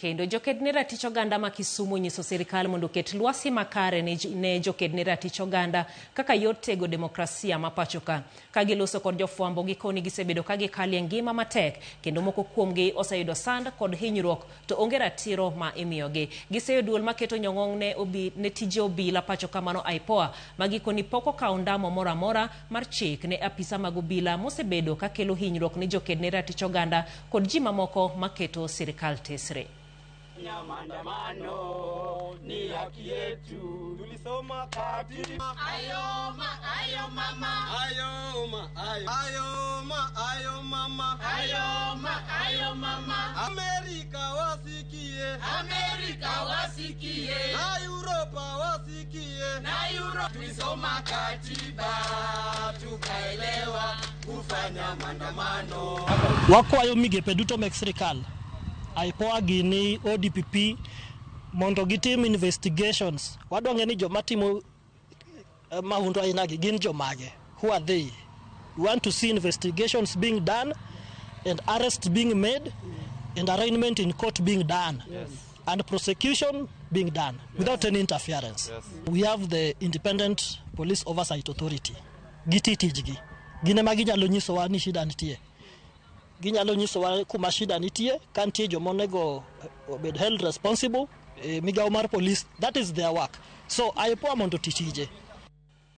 Kendo joked ne ratich oganda ma Kisumu onyiso sirikal mondo oket lwasi makare ne joked ne ratich oganda kaka yor tego demokrasia ma pachoka. Ka giloso kod jofwambo, gikoni gisebedo ka gikalie ngima matek kendo moko kuomgi oseyudo sand kod hinyruok to onge ratiro ma imiyogi. Giseyo duol maketo nyong'ong' ne, obi, ne tije obila pachoka mano IPOA ma gikoni pok okawo ndamo moro amora mar chik ne apisa mag obila mosebedo ka kelo hinyruok ne joked ne ratich oganda kod ji mamoko maketo sirikal tesre. Maandamano ni haki yetu, tulisoma katiba. Ayo ma, ayo mama. Ayo ma, ayo, ayo ma, ayo mama. Ayo ma, ayo mama. Amerika wasikie, Amerika wasikie, na Europa wasikie, na Euro. Tulisoma katiba tukaelewa kufanya maandamano. Wakwayo migepe duto mek sirikal, IPOA gini, ODPP mondo gitim investigations. Wadwa ng'e ni joma timo mahundu aina gi gin jomage. Who are they? We want to see investigations being done and arrests being made and arraignment in court being done. And prosecution being done without any interference. We have the Independent Police Oversight Authority. Giti tijgi. Gin ema ginyalo nyisowa ni shida nitie. Ginyalo nyisowa kuma shida nitie, ka nitie joma onego obed held responsible, e migawo mar police, that is their work. So IPOA mondo oti tije.